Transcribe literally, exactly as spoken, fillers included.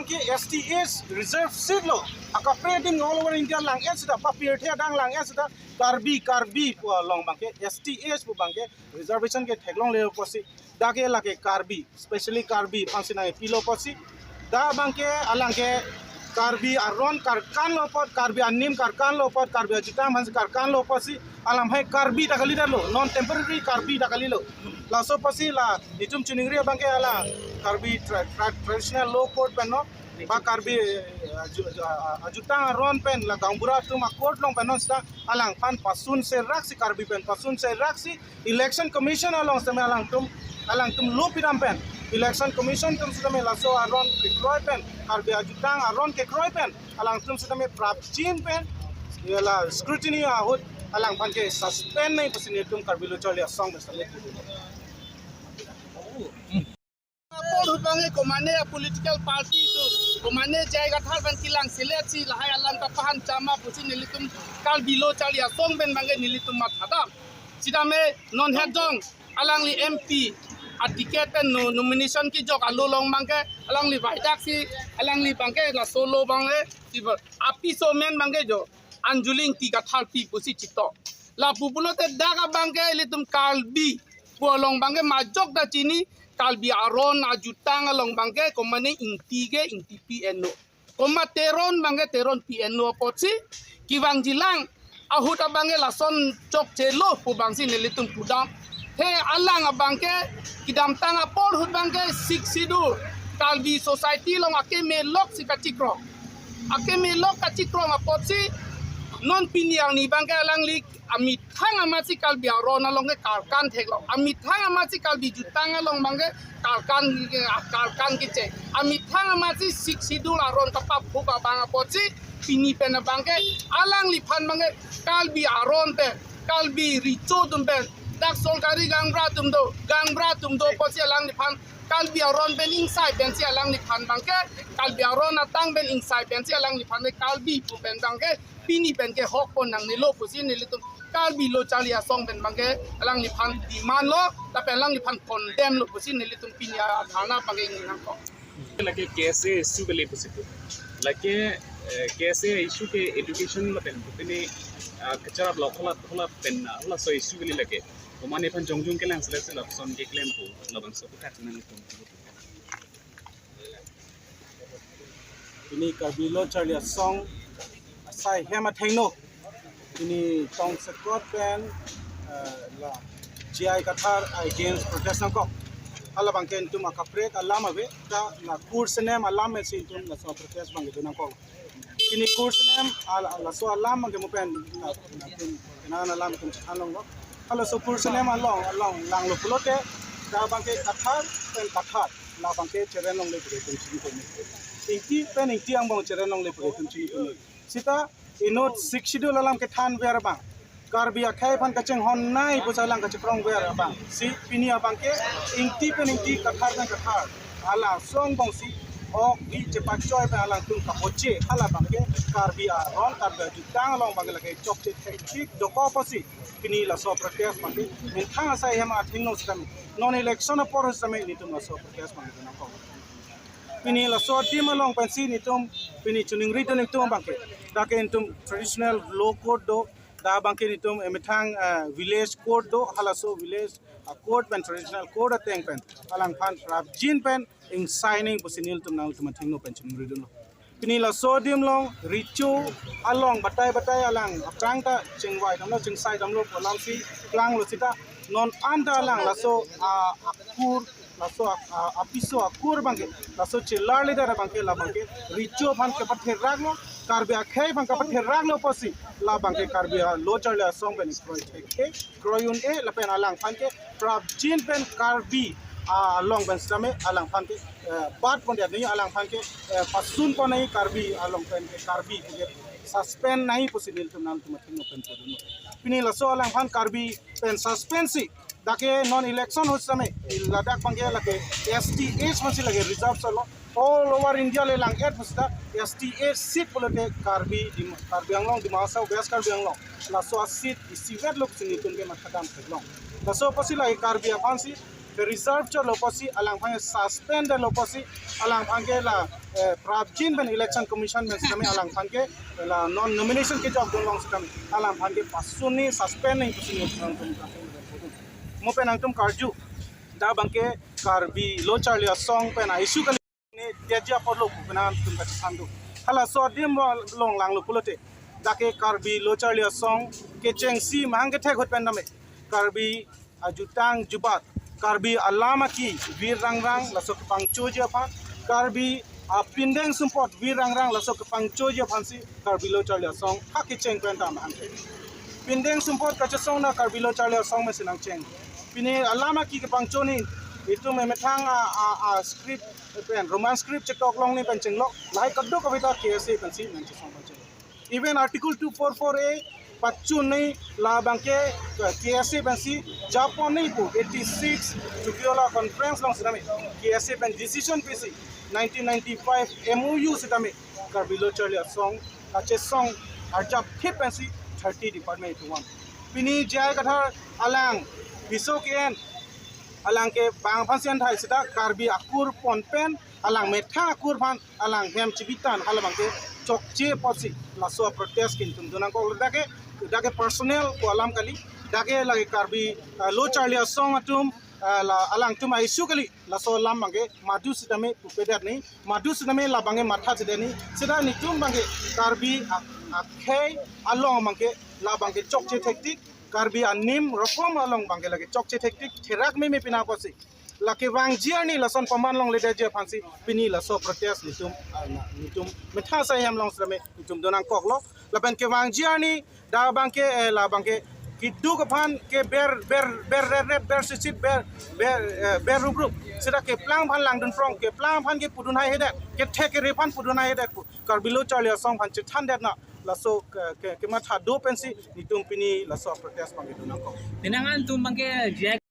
Ke S T H reserve seat lo. Akaprek adim all over India lang-et seta, papirthe adang lang-et seta, Karbi, Karbi pu along abangke S T H pu abangke reservation ketheklongle apotsi, dak ke lake Karbi, specially Karbi aphansi nangpilo apotsi, dak abangke alang ke Karbi aron karkanlo apot, Karbi anim karkanlo apot, Karbi ajutang aphansi karkanlo apotsi, alam hai Karbi ta kalidetlo, non temporary Karbi ta kalilo. Laso apotsi la itum chiningri abangke alang Karbi tra-, tra-, traditional law court pen non, ba Karbi, eh, aju-, aju-, ajutang aron pen la gaonbura atum a-court along pen non seta alangphan pasun seraksi, Karbi pen pasun seraksi, Election Commission along sitame alangtum, alangtum lo pidam pen, Election Commission atum sitame laso aron kekroi pen, Karbi ajutang aron kekroi pen alangtum sitame prapjin pen, ya la scrutiny ahut alangphan ke suspend nangji pusi nelitum Karbi Lo Charli Asong pen sitame. Apor ahut abangke komane a-political party atum, komane J I Kathar abang kelang selet si lahai alam kapahan chama pusi nelitum Karbi Lo Charli Asong pen abangke nelitum mathadam. Sitame non het jong alangli M P a-ticket pen no-, nomination kejok alo along abangke alangli vaidak si alangli abangke laso lo abangke si ba-, apiso amen abangke jo Anjali Ingti Kathar pi pusi chetok. Lapu pulote dak abangke ilitum Karbi pu along abangke majok ta chini, Karbi aron ajutang along abangke komane Ingti ke Ingti pi enlo, komat Teron abangke Teron pi enlo apotsi kevangjilang ahut abangke lason chokchelo pu abangsi nelitum pudam. He alang abangke kedamtang apor ahut abangke Sixth Schedule Karbi society along akeme lok si kachikrong. Akeme lok kachikrong apotsi non pini arni abangke alangli amethang amatsi Karbi aron along ke karkan theklong. Amethang amatsi Karbi jutang along abangke karkan, karkan keche. Amethang amatsi Sixth Schedule aron kapaphup abang apotsi pini pen abangke alangliphan abangke Karbi aron pen, Karbi recho atum pen, dak sorkari gaonbura atum do, gaonbura atum do apotsi alangliphan Karbi aron pen ingsai pensi alangliphan abangke, Karbi aron atang pen ingsai pensi alangliphan ke Karbi pu pen abangke pini pen ke hok pon nangnelo pusi nelitum Karbi Lo Charli Asong pen abangke alangliphan demand lo, lapen alangliphan condemn lo pusi nelitum pini a-dharna abangke ingni nangkok. Lake K S A issue kali pusi pu. Lake, eh, K S A issue ke education lapen putine, ah, kacharap lo khola, khola pen, ah, halaso issue kali lake. Komane aphan jongjong kelang selet selet lapuson keklem pu labangso pu kachinang pu. Pini Karbi Lo Charli Asong asai hem athengno, pini tongsekot pen, eh, la J I Kathar against protest nangkok. Hala abangke itum akaprek alam ave, ta la kur senem alam si itum laso protest abangke do nangkok. Pini kur senem al-, laso alam abangke mo pen, ah, ah, pen, kenan alam itum chethan longlo. Halaso kur senem along, along langlo pulote, dak abangke Kathar pen Kathar, la abangke cheren longle pu itum chini kone. Ingti pen Ingti angbong cheren longle pu itum chini kone. Seta inut Sixth Schedule alam kethanver abang, Karbi akhei aphan kachinghon nangji pusi alang kachikrongver abang si pini abangke Ingti pen Ingti, Kathar pen Kathar, hala asong angbong si ok bi chepachoi pen alangtum kapoche, hala abangke Karbi aron, Karbi ajutang along abangke lake chokche thekthik dokok apotsi pini laso protest abangke methang asai hem athengno sitame, non election apor sitame nelitum laso protest abangke nangkok. Pini laso adim along pensi nelitum pini chiningri dun itum abangke, dak ke itum traditional law court do, dak abangke nelitum emethang, eh, village court do, halaso village, ah, court pen traditional court ateng pen alangphan prapjin pen ingsai nangji pusi nelitum nangtum athengno pen chiningri dunlo. Pini laso adim along recho along batai batai alang aphrang ta chingvai damlo, chingsai damlo pu alam si klanglo seta non anta alang laso, ah, akur, laso, ah, ah, apiso akur abangke, laso chelar leader abangke, la abangke recho aphan kepatherak lo, Karbi akhei aphan kepatherak lo apotsi, la abangke Karbi, ah, Lo Charli Asong pen kroi thek ke, kroi un-e, lapen alangphan ke prapjin pen Karbi, ah, along pen sitame alangphan ke, eh, bat pon dia ni alangphan ke, eh, pasun pon nangji, Karbi along pen ke Karbi ke suspend nangji pusi nelitum nangtum athengno pen pudunlo. Pini laso alangphan Karbi pen suspend si, dak ke non election ahut sitame, ladak abangke lake S T H pensi lake reserve solo. All over India le lang-et pusita S T H seat pulote Karbi Dim-, Karbi Anglong, Dima Hasao, West Karbi Anglong, laso a-seat isivet lo pusi nelitum ke mathadam theklong. Laso apotsi la Karbi aphansi Ke reserve chotlo pusi, alangphan ke suspend detlo pusi, alangphan ke la, eh, prapjin pen Election Commission pen sitame alangphan ke la non nomination kejok dunlong sitame alangphan ke pasunji, suspend nangji pusi nangtum, mo pen nangtum karju. Dak abangke Karbi Lo Charli Asong pen a-issue kali, ne detji apotlo pu pen nangtum kachethan do. Halaso adim along langlo pulote, dak ke Karbi Lo Charli Asong kechengsi mahang kethek ahut pen tame Karbi ajutang jubat, Karbi alam aki vir rangrang laso kepangchoji aphan, Karbi apindeng sumpot vir rangrang laso kepangchoji aphansi Karbi Lo Charli Asong ha kecheng pen ta mahang ke. Pindeng sumpot kachesong na Karbi Lo Charli Asong mesi nangcheng. Pini alam aki kepangchoni, itum emethang a, a, a script pen, Roman script chetok longji pen chenglok, lahai kadokave ta K S A pensi nangchesong pen chenglok. Even Article two four four A pachunji, la abangke K S A pensi japonji pu eighty-six Tokyo la conference along sitame K S A pen decision pisi nineteen ninety-five M O U sitame Karbi Lo Charli Asong kachesong arjap thip pensi thirty department itum an. Pini J I Kathar alang piso ke-en, alang ke bang aphan si an thai sita Karbi akur pon pen, alang methang akur aphan alang hem chibitan, hala abangke chokche apotsi laso protest ke itum dun nangkok. Dak ke, dak ke personal ko alam kali, dak ke lake Karbi, ah, Lo Charli Asong atum, ah, la alangtum a-issue kali, laso alam abangke madu sitame pupedet nangji, madu sitame la abangke matha chedet nangji, sita netum abangke Karbi ak-, akhei along abangke la abangke chokche thektik, Karbi anim rokom along abangke lake chokche thektik, therak meme pina apotsi lake vangji arni lason paman longledetji aphansi pini laso protest netum, ah, na, netum methang asai hem along sitame netum dun nangkoklo. Lapen kevangji arni dak abangke, eh, la abangke keduk aphan ke ber, ber, ber ret ret, ber sitsit, ber, ber, eh, ber rup rup. Sita keplang aphan langdun prong, keplang aphan ke pudun haihedet, kethek kere aphan pudun haihedet pu Karbi Lo Charli Asong aphan chethan det na laso ke, ke, kematha do pensi netum pini laso protest abangke dun nangkok. Penang an tum abangke J I